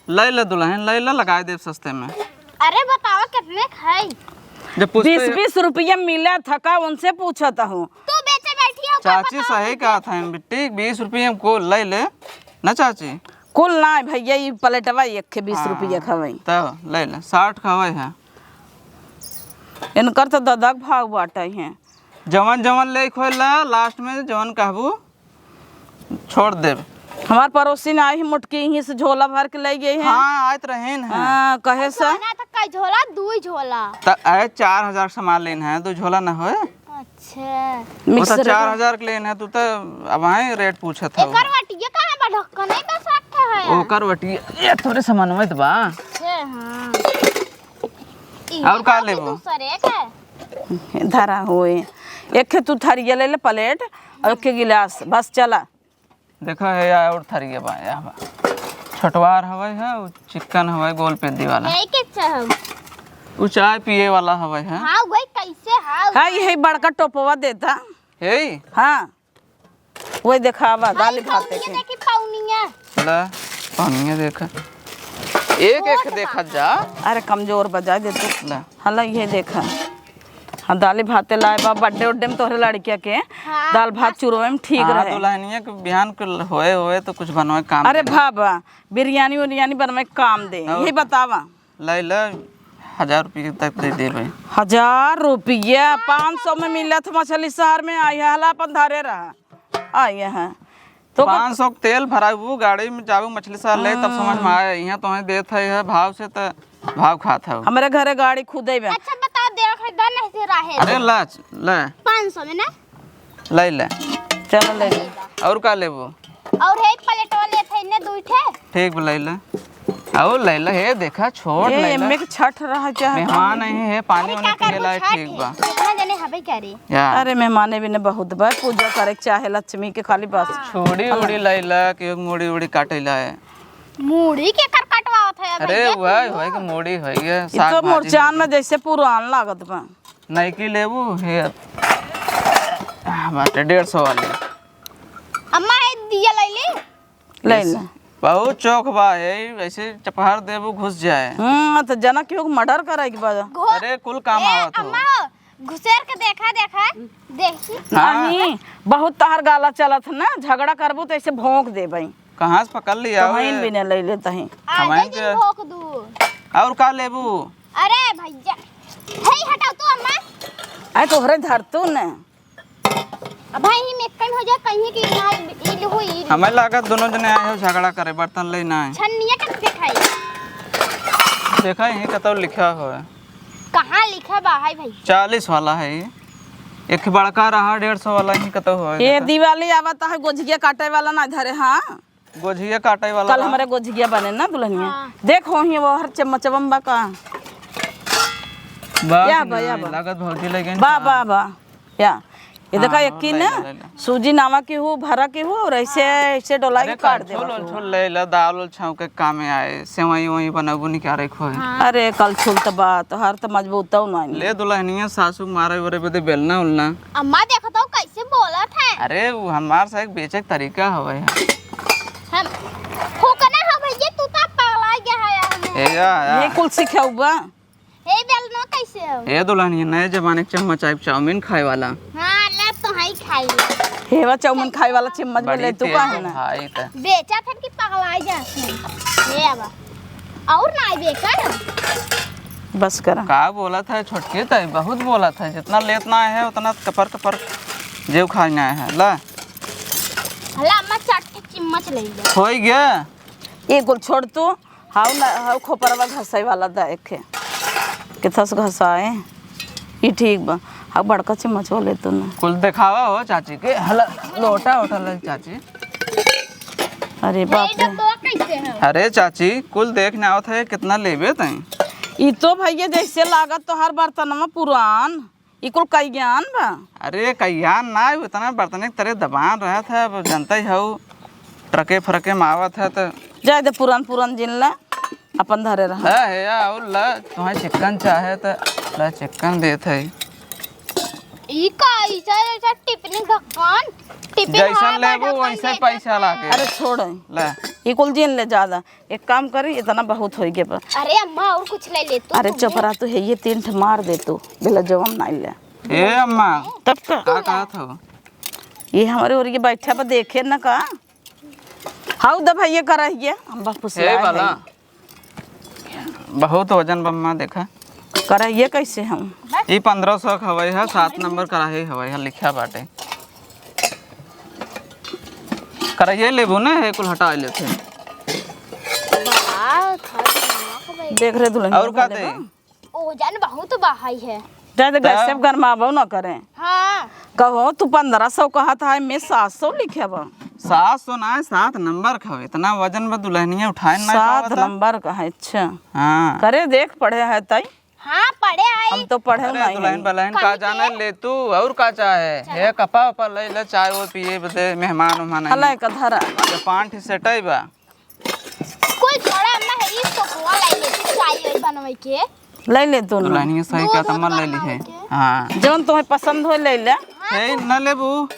ले ले दुल्हन, ले ले, लगाए देब सस्ते में। अरे बतावा कितने का है? जब पूछते बीस बीस रुपया मिला था का, उनसे पूछत हूँ। तू बेचे बैठी हो का, चाची बतावा सही कितने? कहा था बिट्टी, बीस रुपये में कुल ले ले ना चाची। कुल ना भैया, ई प्लेटवा एक के बीस हाँ, रुपया खवाई। तो ले ले, साठ खवाई है। इनकर तो ददक भाव बाटे हैं। जवन जवन ले खोल ला, लास्ट में जवन कहबू छोड़ देब। हमार पड़ोसी ने आई है मोटकी, यहीं से झोला भर के ले गई है। हाँ, आइत रहेन है। हाँ, कहे से। झोला तो कई झोला, दुई झोला। त आए चार हजार सामान लेन है, दो झोला ना होए। अच्छा। वो तो मिक्सर चार हजार के लेन है, तू तो अब आए रेट पूछत हो। एकर वटिया कहाँ बा? ढक्कन नहीं बस रखे है यार। ओकर वटिया, ये थोड़े सामान में तो बा। अच्छा, हाँ। और का लेबो? दूसरे के। धरा होए। एक खे तू थरिया ले ले प्लेट और एक खे गिलास, बस चला। देखा है या और थरिया बा, या बा। छोटवार हवाई है, उ चिकन हवाई, गोल पेदी वाला। यही के चाहब? उ चाय पिए वाला हवाई है। हाँ, वही कैसे हाँ? हाँ, यही बड़का टोपवा देता। हे? हाँ। वही देखावा, दाल भाते के। देखी पौनिया। ला, पौनिया देखा। एक एक छोट देखा बा। जा। अरे कमजोर बजा दे तू। ला। हला ये देखा। हाँ, दाल भाते लाए बा, बर्थडे उड्डे में तोहरे लड़किया के। हाँ। दाल भात चूरवे में ठीक हाँ, रहे। दुल्हनिया के बिहान के होए होए तो कुछ बनवाए काम अरे दे। बाबा, बिरयानी उरियानी बनवाए काम दे। और यही बतावा। लैला, हजार रुपये तक दे देबे। हजार रुपया? पाँच सौ में मिलत मछली शहर में, आई है, हला अपन धरे रहा। आई है। तो का पाँच सौ के तेल भराबू, गाड़ी में जाबू मछली शहर ले, तब समझ में आए। यहाँ तो देत है, है भाव से, तो भाव खात है। हमरे घरे गाड़ी खुदे बा। अच्छा, बता दे, खरीदा नहीं से रहे। अरे ला, ले। पाँच सौ में ना? ले ले। चलो ले ले। और का लेबो? और है एक प्लेटवा लेत है, इन्ने दुई ठे। ठीक बा, ले ले। और ले ले, हे देखा, छोट ए, ले ले। एमे के छठ रहा चाहे मेहमान का? नहीं है, पानी अरे, वानी का पिए करबो लाए, छठ ठीक है? बा। कितना जने हबे करे? या। अरे, मेहमाने भी ने बहुत बा, पूजा करे के चाहे लक्ष्मी के खाली बस। हाँ। छुड़ी उड़ी ले ले, कि मुड़ी उड़ी काटे लाए। मुड़ी के कर कटवावत है अरे, भैया, वही, तू? वही के मुड़ी है ये, ई साग तो भाजी मोरचान है। में जैसे पुरान लागत बा। नइकी लेबू? हे, बाटे डेढ़ सौ वाली। अम्मा, हे दिया ले ले। ले ले। बहुत चौक बा, हे, ऐसे चपहर देबू, घुस जाए। हम्म, तो जना केहू के मर्डर करे के बा। घो-, अरे, कुल काम ए, आवत हो। अम्मा, घुसेर के देखा, देखा, देखी। हाँ। नहीं, बहुत तहर गाला चलत है ना, झगड़ा करबू तो ऐसे भोंक देबई। कहाँ से पकड़ लिया तो ओए? हईन भी न ले लेता है। आ हमारे जाई के जिन भोंक दू। और का लेबू? अरे भैया, हे हटाओ तू अम्मा। अरे तोहरे धर तू न। अब भाई ही मेकन हो जा कहीं की ना ई लहू ई लहू। हमें लागत दोनों जने आए हो झगड़ा करे, बर्तन ले ना आए। छन्निया कट दिखाई। देखा यहीं कतौ लिखा हो। कहाँ लिखा बा है भाई? चालीस वाला है ये। एक बड़का रहा डेढ़ सौ वाला ही कतौ हो। ये देखा। दिवाली आवत है, गोझिया काटे वाला ना धरे, हाँ। गोझिया काटे वाला कल बा। हमारे गोझिया बने ना दुल्हनिया। हाँ। देख हो ही वो हर चम्मचवा में बा का। बा या कि बा, या नहीं? बा। लागत भौजी लगे बा, बा, बा। या। ये देखा हाँ, एक की ले ना, ले, ले। सूजी नावा की हूँ, भरा की हूँ और ऐसे, ऐसे डोला अरे के काट दे कलछुल बा। वलछुल ले ला, दाल उल छौंके के कामे आए, सेवई वेवई बनबू निकारे खोए। हाँ। अरे कलछुल तो बा, तोहार तो मजबूत हो ना। ले दुल्हनिया सासू मारे वरे बदे बेलना उलना। अम्मा देखो तो कैसे बोलत है। अरे वो हमार से एक बेचे के तरीका हवे है। हम, फूकना ए, या, या। ये कुल सीखे हुआ। ए, बेलनो कैसे हो? ए दुल्हनिया, नए जमाने के चम्मच आइब चाउमीन खाए वाला। हाँ, ले तो हई खाई ले। हेवा चाउमीन खाए वाला चम्मच बड़ी ले तू तेज कहा है ना? भाई त। बेचा था कि पगला जा। ले आवा। और ना आइबे कर। बस करा। का बोलत है छोटकी त, बहुत बोलत है, जितना लेत ना है उतना कपर कपर जेव खाए ना है। ला। हला अम्मा चाट के चम्मच ले ले। होई गया। ये कुल छोड़ तू। हाउ ना, हाउ खोपरवा घसाई वाला दा एखे। किथस घसाए? ई ठीक बा। हाउ बड़का चम्मच वाले तो ना। कुल देखावा हो चाची के। हला लोटा उठा ले चाची। अरे बाप रे। डब्बा कैसे है? अरे चाची, कुल देख ना आवत है, कितना लेबे तई? ई तो भैया जैसे लागत तोहार बर्तनवा पुरान। ई कुल कई ज्ञान बा? अरे कई ज्ञान ना, उतना बर्तने के तरे दबान रहत है, अब जनते ही हऊ, ट्रके फ्रके में आवत है त। जाए दे, पुरान पुरान जिन ला, अपन धरे रहा। ला हे या, और ला, तुम्हें चिकन चाहे त ला, चिकन देत है। ई का, ऐसा, ऐसा टिफिन ढक्कन, टिफिन जैसन हवा लेबू ढक्कन वैसे देत पैसा है। लागे। अरे छोड़। ला। ई कुल जिन ले ज्यादा। एक काम करी, इतना बहुत होई गया बा। अरे अम्मा, और कुछ ले ले तू, अरे तुमने। चुप रह तू, है ये तीन ठे मार दे तू, बेला जवन नाई ले। ए अम्मा, तब का? का कहत हो? ये हमारे और ये बैठा बा, देखे न का? हाउ दे भैया, करहिए, हम बापू से ए आए बाला, हैं। बहुत वजन बा अम्मा, देखा। करहिए कैसे हम? ई पन्द्रह सौ के हवाई है, सात नंबर कराही हवाई है, लिखा बाटे। करहिए लेबू ना, है कुल हटा लेते हैं। वाह, था दिमाग भाई। देख रहे दुल्हन और का दे? ओजन बहुत बहाई है। जा दे, त? गैस से गरमाबो न करे। हाँ। कहो, तू पन्द्रह सौ कहत है, मैं सात सौ लिखे बा। सात सौ ना, सात नंबर का हो, इतना वजन में दुल्हनिया उठाए ना सात पावत है। नंबर का है, अच्छा। हाँ। करे देख, पढ़े है तई। हाँ, पढ़े है। हम तो पढ़े अरे, नहीं दुल्हन है। बलहन का कहीं जाने के? ले तू, और का चाहे? चला। हे कपा उपा ले ले, चाय वो पिए बदे, मेहमान उहमान हला आई। का धरा। अच्छा, पान ठे सेटई बा। कुल छोड़ा, अम्मा, है, ई तो बुआ लाई ले, तू चाय वाय बनवाई के। लाई ले तू ना। दुल्हनिया सही दो का दूध तम्मा ले ली है। बनवाई के। हाँ। जौन तुम्हें पसंद हो, ले ले। हाँ, हे, तो ना लेबू?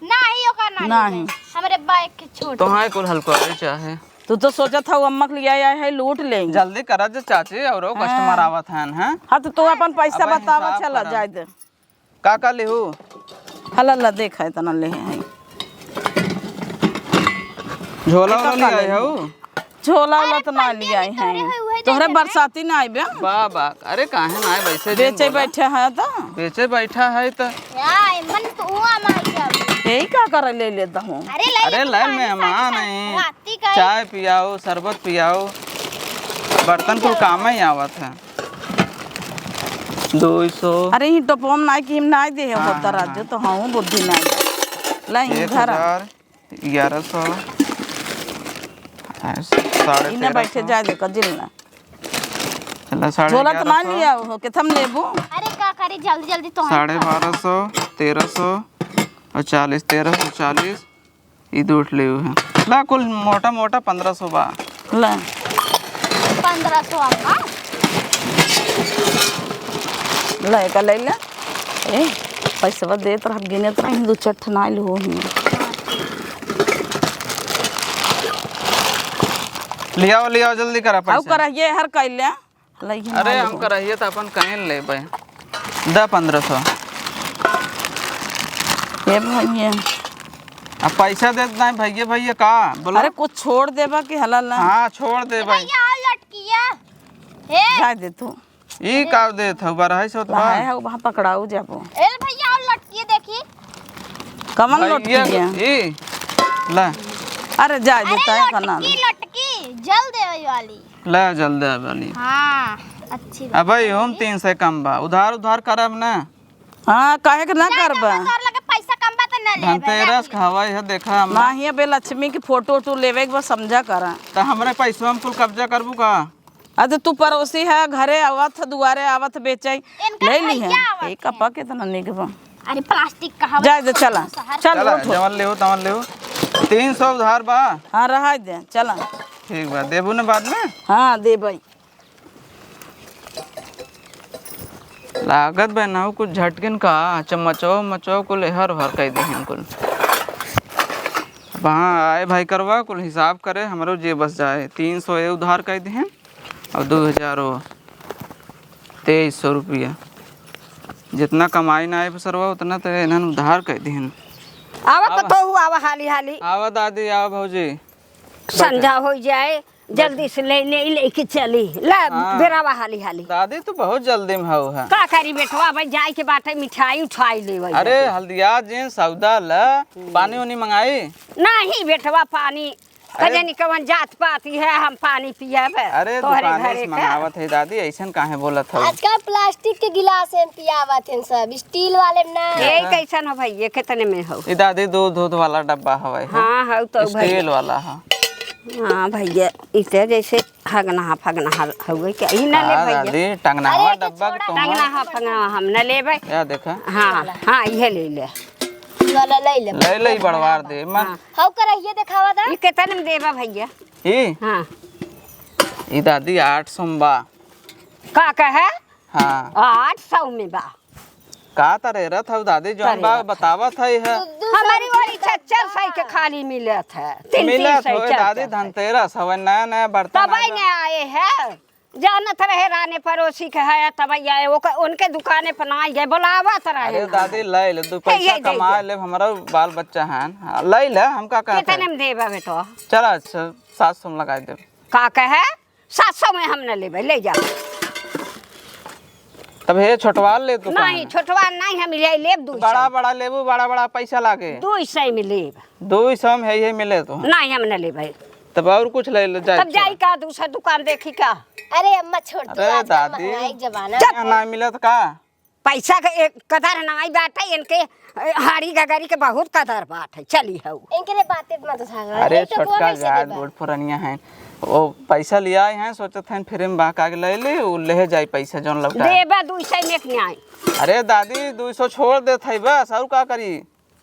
नहीं, ओका ना नहीं। लेबे। हमरे बाइक के छोड़। तो हाँ, कुल हल्का है, चाहे। तू तो सोचत हऊ, अम्मा के लिए आया है, लूट ले। जल्दी करा जे चाची, और हाँ। कस्टमर आवत हैं, हैं? हाँ, तो तू अपन पैसा अबे बतावा, हिसाब चला करा। जाए दे। का का लेहू? हला ला, देखा इतना ले है। झोला देखा वाला ले का आए लेहू? हो? झोला वाला अरे तो ना पंडित ले आए जी तोहरे हैं। है, उहे दे तोहरे देबे। बरसाती ना आइबे। बा, बा, अरे काहे ना आए, वैसे जिन बेचे बोला। बैठे हैं तो। बेचे बैठा है तो। या, एमन तो हुआ मार के अभी। यही का करे ले लेता हूँ। अरे ले अरे ले, ले, पानी मेहमान सानी है। राती का चाय पियाओ, शरबत पियाओ, बर्तन कुल काम ही आवत है। दो सौ। अरे, ई टोपवा में नाई कि हम नाई देहे हाँ, होता हाँ, राजू, हाँ। तो हाँ, बुद्धि नाई। ला, ई एक धरा। हजार, ग्यारह सौ, साढ़े इन्हें तेरह बैठे सौ। जाए दे, कजिल ना। चला, साढ़े झोला तो ना ग्यारह सौ। लिया हो, किथम लेबू? अरे, का करी, जल्दी, जल्दी तो साढ़े बारह सौ, तेरह सौ और चालीस, तेरह सौ चालीस। ई दो ठे लेवे हैं। ला, कुल मोटा मोटा पन्द्रह सौ बा। ला। पन्द्रह सौ आपका? ला, एका ले ला। ए, पैसवा देत रह, गिनत रह, दो चार ठे ना लेहो ही। लियाओ, लियाओ, जल्दी करा आउ पैसा। करा, ये हर कैले। लइहे अरे, ना हम लेबो। करहिए त अपन कहीं लेबे। द पन्द्रह सौ। ए भैया। अब पैसा देत नहीं भैया, भैया का? बोलो। अरे, कुछ छोड़ देबा कि हला ला? हाँ, छोड़ देबे। भैया, और लटकिया। हे। जाए दे तू। ई का देत हऊ, बारह सौ त बा। है, है, वहाँ पकड़ाऊ जाबो। ए भैया, और लटकिया देखी। कमन भैया, लटकिया? ई, ला। अरे, जाए दे, अरे, तय का ना लटकी, ले। लटकी, जल देवे वाली। ले, जल्दी आ बानी। हाँ, अच्छी बात अबे, है। इहो में तीन सौ कम बा। उधार, उधार करब ना। हाँ, काहे के ना जा, करबा? जब तोर लगे पैसा कम बा, त ना लेबे, धनतेरस जा। खावा है, देखा हम। नाही, अबे लक्ष्मी के फोटो वोटो लेवे के बा, समझा करा। त हमरे पैसवा में कुल कब्जा करबू का? अरे, तू पड़ोसी है, घरे आवत, दुआरे आवत, बेचे, इनका ले ली है। भैया आवत एक है। कपा कितना निक बा। अरे, प्लास्टिक का हवा जाए दे, चला। शहर चल, चला, उठो। जवन लेहू, तवन लेहू। तीन सौ उधार बा। हाँ, रहा दे, चला। ठीक बा, देबू ने बाद में? हाँ, देबे। लागत बा ना, कुछ झटकिन का, चम्मचो, मचो, कुल एहर ओहर कह दिहन कुल। अब हाँ, आए भाई करवा, कुल हिसाब करे, हमरो जे बस जाए। तीन सौ ए उधार कह दिहन, और दो हजार हो, तेईस सौ रुपया। जितना कमाई ना आए सरवा, उतना तो इन्हन उधार कर दिहन। आवा आवा। पतोहू, आवा हाली हाली। आवा दादी, आवा भौजी। संझा हो जाए, जल्दी से ले, ले, लेके चली। ला, हाँ। बेरावा हाली हाली। दादी, तू बहुत जल्दी में हऊ है। का करी बेटवा, भाई जाए के बाटे, मिठाई उठाई लेवे अरे, जाके। हल्दिया जिन सौदा ला, हम्म। पानी उनी मंगाई? नहीं बेटवा, पानी अरे। कजनी कवन जात पाती है, हम पानी पियब अरे, तोहरे दुकाने घरे से का? मंगावत है दादी, ऐसन काहे बोलत हऊ? आजकल प्लास्टिक के गिलास में पियावत हैं सब, स्टील वाले में ना। ये हाँ। कैसन हो भाई, ये कितने में हो? ई दादी, दूध, दूध वाला डब्बा हवे है। हाँ, हऊ तो भाई। स्टील वाला है। हाँ भैया, इसे जैसे हगनहा फगनहा हउए के, ई ना ले हाँ भैया। दादी, टंगनहवा अरे, डब्बा के छोड़ा। कहूँ। टंगनहा फगनहा हम ना लेबै। या देखा। हाँ, हाँ, इहे ले ले। ई वाला ले ले। ले ले, ई बड़वार दे, मन। हाँ। हऊ करहिया देखावा दा। ई केतन में देबा भैया? ई? हाँ। ई दादी आठ सौ में बा। का कहे? हाँ। आठ सौ में बा। का तरेरत हऊ दादी, जौन तरेरत बा हऊ। बतावत हई है। हमारी ओरी चच्चर सही के खाली मिलत है। तीन, तीन मिलत सौ होए चल दादी, चल। धनतेरस हवे, नया नया बर्तन तबई आए बा। ने आए है। जानत रहे राने पड़ोसी के है, तबई आए। ओकर, उनके दुकाने पर ना आए, बोलावत रहे अरे ना। दादी, ले ले, दू हे, पैसा ये दे कमा दे। ले, हमरा बाल बच्चा हैं। हाँ, ले ले, हम का कहत कितने है? में देबा बेटो? चला, अच्छा, सात सौ में लगाई देब। का कहे? सात सौ में हम न लेबै, ले जा। तब हे छोटवा ले तू नहीं, कहना। छोटवा नहीं, हम ले लेब दू सौ। बड़ा बड़ा लेबू, बड़ा बड़ा पैसा लागे। दू सौ में लेब। दू सौ में है, ये मिले तो। नहीं, हम न लेबै। तब और कुछ ले ले, जाए तब जाई छोड़ा। का, दूसरा दुकान देखी का? अरे अम्मा, छोड़ दो, अरे आजकल दादी। महंगाई के जमाना चुप। है। यहाँ ना मिलत का? पैसा के एक कदर नाई बाटे, इनके, अ, हाड़ी गगरी के बहुत कदर बाटे। चली हऊ। इनके लिए बातें मत उठावा। अरे यही तो छोटका बोले से गाय देबा। बूढ़ पुरनिया हैं, वो पैसा लिया हैं, सोचत हैं फ्री में बहका के ले ली, उ ले जाई पैसा जौन लौटा। देबा दू सौ में एक न्याय। अरे दादी, दू सौ छोड़ देत है बस, और का करी?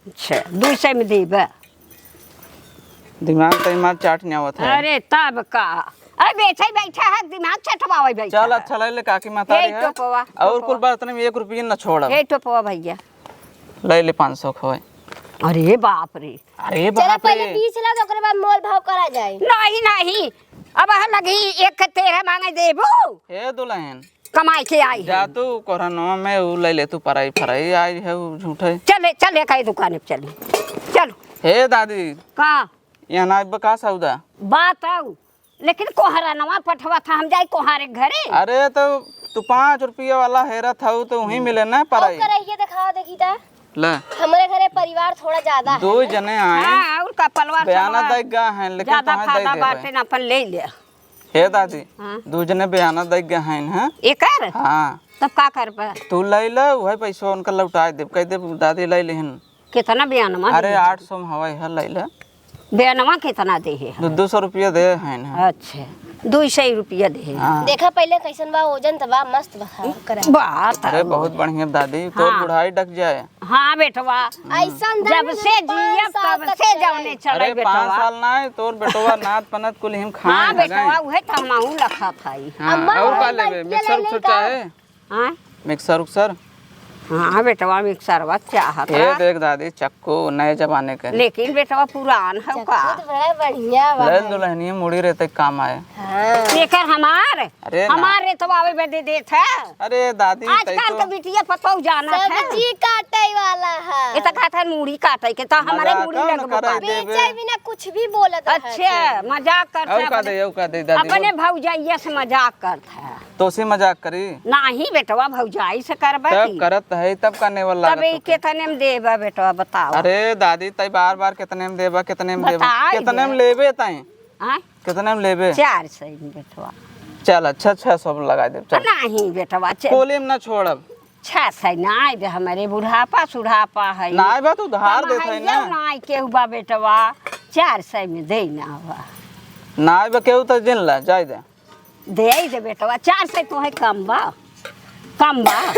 अच्छा, दू सौ में देबा? दिमाग तो हमार चाट नहीं आवत है। अरे तब का? अरे बैठे बैठा है, दिमाग चटवावे बैठा चल, है। अच्छा ले ले, काकी महतारी यही है। टोपवा, और टोपवा। कुल बर्तन में एक रुपया न छोड़ब। यही टोपवा भैया। ले ले पाँच सौ खवाए। अरे बाप रे। अरे चला बाप पहले रे। बीस ला, तो ओकरे बाद मोल भाव करा जाए। नहीं, नहीं, अब लगी एक के तेरह मांगे देबू। हे दुल्हन, कमाई के आई जा है। तू कोरोना में उ ले ले तू पराई फराई आई है उ झूठे। चले, चले काई दुकान पे चली। चल। हे दादी। का? यहाँ ना आइब का सौदा? बात आऊ। लेकिन कोहरा नवा पठवा था, हम जाई कोहारे के घरे। अरे तो तू पाँच रुपया वाला हेरत हऊ तो वहीं मिले ना पराई। और करहिए देखाओ देखी ता। ले। हमरे घरे परिवार थोड़ा ज्यादा है दो ना। जने आए। हाँ, और का पलवा बयाना सलवा दे गा हैं, लेकिन ज्यादा तुम्हें दे फायदा देबे। बाटे ना, अपन ले ले। हे दादी, हाँ। दू जने बयाना दे गए हैं, हैं? एकर? हाँ। तब का करबे? तू ले ले, वही पैसा उनका लौटा देब, कह देब, "दादी ले लेहन।" कितना बयानवा अरे, है? आठ सौ में हवाई है, ले ले। बयानवा कितना दे है? दो, दो सौ रुपया दे हैं, हैं। अच्छा, दो सौ रुपया दे है। हाँ। देखा पहले कैसन बा, ओजन त बा, मस्त बा, हाँ, करा। बात अरे, है। बहुत बढ़िया दादी, तोर हाँ। बुढ़ाई डक जाए। हाँ बेटवा, ऐसन जब धन से पाँच जियब साल तब तक से चले। जौने चले अरे, बेटवा। पाँच साल ना है, तोर बेटवा नात पनत कुल हिम खाए हाँ हगाई। बेटवा, उहे तो हमहू लखा थाई। हाँ, अम्मा, और का मोबाइल लेबे? के मिक्सर ले उक्सर लेता। चाहे? हाँ? मिक्सर उक्सर? हाँ बेटवा, मिक्सरवा चाहत ये रहा। देख दादी, चक्कू नए जमाने के। लेकिन बेटवा पुरान है का? चक्कू तो बड़ा बढ़िया बा ले भाई। दुल्हनिया मुड़ी रहते काम आए। हाँ। एकर हमार? अरे ना। हमार रे तो आवे बदे देत है। अरे दादी, आजकल तै तो के बिटिया पतोह जानत है। सब्जी काटे वाला है। ये तो कहत है मूड़ी काटे के, तो हमारे मजाक मूड़ी कौन लगबो करे का। देबे? बेचे बिना कुछ भी बोलत रहे अच्छा, थे। मजाक करत और है का अपने, दे, और का दे दादी, अपने बोल। भौजाइया से मजाक करत है। तो से मजाक करी? नाही बेटवा, भौजाई से करबे तब की। करत है, तब का नेवल तब लागत ई होते। कितने में देबा बेटवा, बताओ। अरे दादी, तै बार बार कितने में देबा, कितने में देबा, बताई कितने में दे। लेबे तै? आय? कितने में लेबे? चार सौ में बेटवा। चल, अच्छा, छह सौ में लगा देब, चल। नहीं बेटवा, चल। कोली में ना छोड़ब। छह सौ नाई बे, हमरे बुढ़ापा सुढ़ापा है। नाई बा, तू उधार देत है कमाइयो ना। नाई केहू बा बेटवा, चार सौ में दे ना बा। नाई बा केहू तो जिन ला, जाए दे। दे दे बेटवा, चार सौ तो है कम बा, कम बा।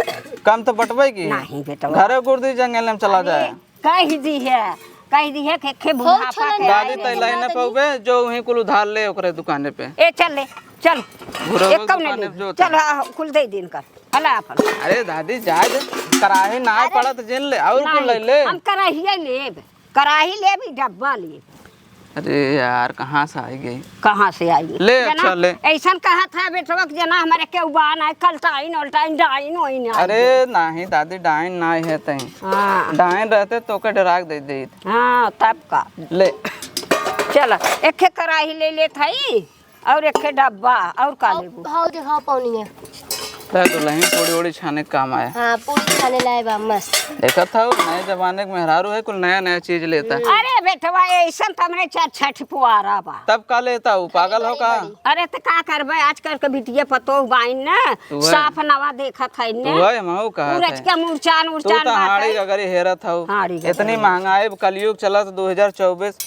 कम तो बटबे की। नहीं बेटवा। घरे गुर्दी जंगल में चला अरे, जाए। कह दी है, कह दी है कि खे हो बुढ़ापा छोला के नाई दादी, आए तै हैं। लाई ना पाउबे, जो वहीं कुल उधार ले ओकरे दुकाने पे। ए, चल ले, चल। घुरवे एक कम दुकाने नहीं पे जो ले। चल, होता। हाँ, कुल दे दिन कर। हला अपन। अरे दादी, जाए दे। कराही ना अरे, पड़त, जिन ले, और कुल नहीं, ले ले। हम कराही लेब, कराही लेब, ई डब्बा लेब। अरे यार, कहाँ से आई गई? कहाँ से आई गई? ले, जना, अच्छा, ले। ऐसन कहत है बेटवा कि जना हमारे केहू बा ना, कलटाइन, ओलटाइन, डाइन, ओइन आई अरे गई। नाही दादी, डाइन नाही है तई। हाँ। डाइन रहते तो के डराक दे देत। हाँ, तब का। ले। चल, एक कढ़ाई ले लेत हई। और एक ठे डब्बा, और का लेबू? हाउ देखाओ पौनिया। ला दुलहिन पूड़ी उड़ी छाने के काम आए। हाँ, पूड़ी छाने लाए बा, मस्त। देखत हौ, नए जमाने के मेहरारू है, कुल नया नया चीज लेता है। अरे बेटवा, ऐसन त हमरे चार छठ पुआरा बा। तब का लेता हूँ, पागल हो का? अरे त का करबे, आजकल के बिटिया पतोह बाइन न, तू है। साफ नवा देखत है न। तू है, महू कहत है। उरज के मुरचान, तू उरचान तो बाटे। हाड़ी गगरी हेरत हौ। हाड़ी गगरी। इतनी महंगाई, कलयुग चलत दो हजार चउबीस,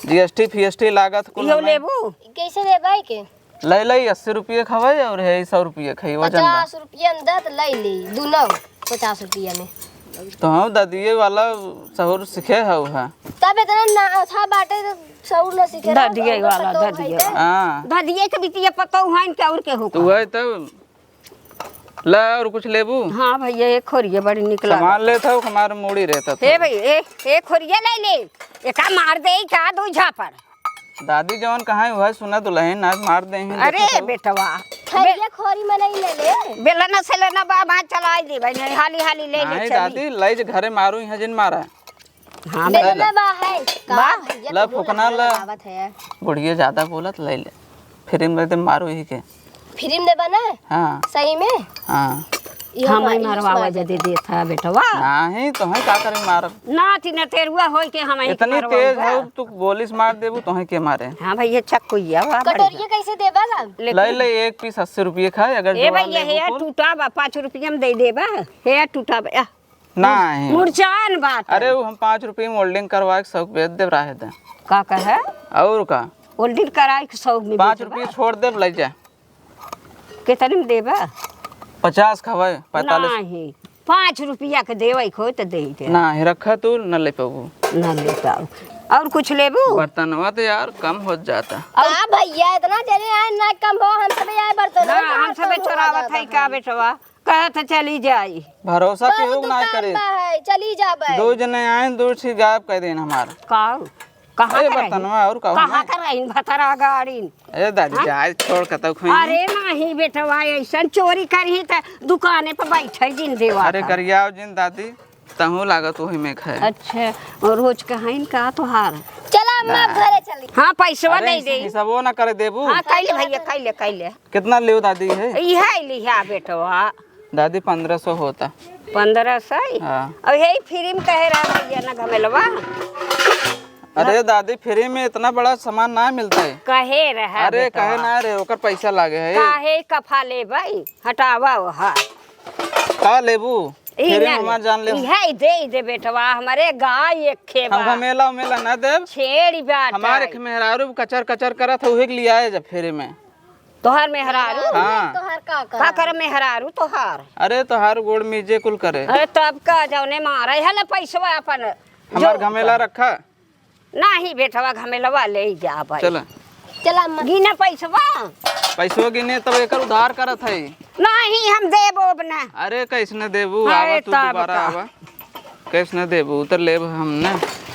जीएसटी फीएसटी लागत कुल इहो हमें। लेबू? कैसे देबै के? ले ले, अस्सी रुपये खवै और है सौ रुपये खाई, वजन बा। पचास रुपये में दत ले ली, दुनो पचास रुपये में। तो हम ददिये वाला सहूर सीखे हौ है। तब इतना ना था बाटे तो सहूर ना सीखे रहो, ददिये तो वाला, पतो है ददिये तो। वाला। हाँ। ददिये के बिटिया पतो है कि और के हो तू का? है तब। ला, और कुछ लेबू? हाँ भैया, एक खोरिया बड़ी निक लागत। सामान लेत हौ, हमार मूड़ी रहता हे था। भाई, ए, एक खोरिया ले ले। एका मार दे का दो झापड़। दादी जवन कहाँ है, वह सुना दुलहिन, आज मार दे हैं, अरे देखत हौ। बेटवा। खैरिया खोरी में नहीं ले ले। बेलना से लेना बा, मार चलाई दे भाई, नहीं, हाली हाली ले ले नहीं चली। दादी, ले जे घरे मारू, यहाँ जिन मारा। हाँ, बेलना बा है का? बा। भैया, ला, तुम फुकना लगा ला। लगावत है। बुढ़िया ज्यादा बोलत, ले ले। फ्री में दे मारो ही के। फ्री में देबा ना? हाँ। सही में? हाँ। इहो हम मार, ही इहो मरवावा मार। जदे देत है बेटवा। नाही, तोहे का करे मारब? नाती नतेरुआ होई के हम ही इतनी मरवावा। तेज हो, तू गोली से मार देबू, तोहे के मारे? हाँ भैया, चक्कू ही है, वाह, कटोरिया बढ़िया। कैसे देबा ला? लेकिन ले ले, एक पीस अस्सी रुपये खाए, अगर ए जोड़ा भैया, लेबू हे कुल। टूटा बा, पाँच रुपया में दे देबा। हे टूटा बा, या। नाही। मुरचान बात है। अरे, वो हम पाँच रुपये में welding करवा के शौक बेच देब, रहे दे। का कहे? और का? Welding कराई के शौक में पाँच बेचबा? रुपये छोड़ देब, ले जा। कितने में देबा? पचास खवे, पैंतालीस। नाही, पाँच रुपया के देवे के होई तो दे दे। नाही, रखा तू, न ले पाबू। न ले पाऊ। और कुछ लेबू? बर्तनवा तो यार कम हो जाता। का भैया, इतना जने आए, ना कम हो, हम सब आए बर्तन, ना, हम सब चोरावत है का बेटवा? कहत चली जाई। भरोसा केहू ना करे। बा है, चली जाबे। दो जने आए, दो चीज गायब कर देन हमार। का? कहाँ ए, करे? बर्तनवा और कहूँ कहाँ ना। करे इन भतरा गाड़ीन? ए दादी, हाँ? जाए छोड़ के तब खुई। अरे नाही बेटवा, ऐसन चोरी करही त दुकाने पे बैठे जिन देवा अरे था। गरियाओ जिन दादी, तहूँ लागत वही में खाए। अच्छा, और रोज कहाइन का तोहार? चला अम्मा, हाँ। घरे चली। हाँ, पैसवा अरे, नहीं दे। हिसाबो ना करे देबू। हाँ, कैले भैया, कैले, कैले। कितना लेव दादी है? इहे लिहा बेटवा। दादी, पन्द्रह सौ होता। पन्द्रह सौ? हाँ। अब यही फ्री में कहे रहा भैया ना घमेलवा। अरे दादी, फ्री में इतना बड़ा सामान ना मिलता है। कहे रहा अरे बेटवा। कहे ना रे, ओकर पैसा लागे है। काहे कफा ले भाई, हटावा वहा। का लेबू? ई फ्री में ना हमार ले। जान ले। इहे दे दे बेटवा, हमारे गाय एक खे हम बा। घमेला उमेला ना देब। छेड़ी बाटे। हमारे एक मेहरारू कचर कचर करत है, उहे के लिए आए जब फ्री में। तोहर मेहरारू? हाँ। तोहर का का करे? का करे मेहरारू तोहार? अरे तोहार गोड़ मीजे कुल करे। अरे तब का जौने मारे है ले पैसवा अपन हमार जो घमेला रखा। नाही बेटवा घमेलवा ले जा भाई। चला। चला अम्मा। गिना पैसवा। पैसवा गिने तब एकर उधार करत है। नाही हम देबो अब ना। अरे कैसने देबू? अरे आवा तू तब दोबारा का। आवा। कैसने देबू? उतर लेब हम ना।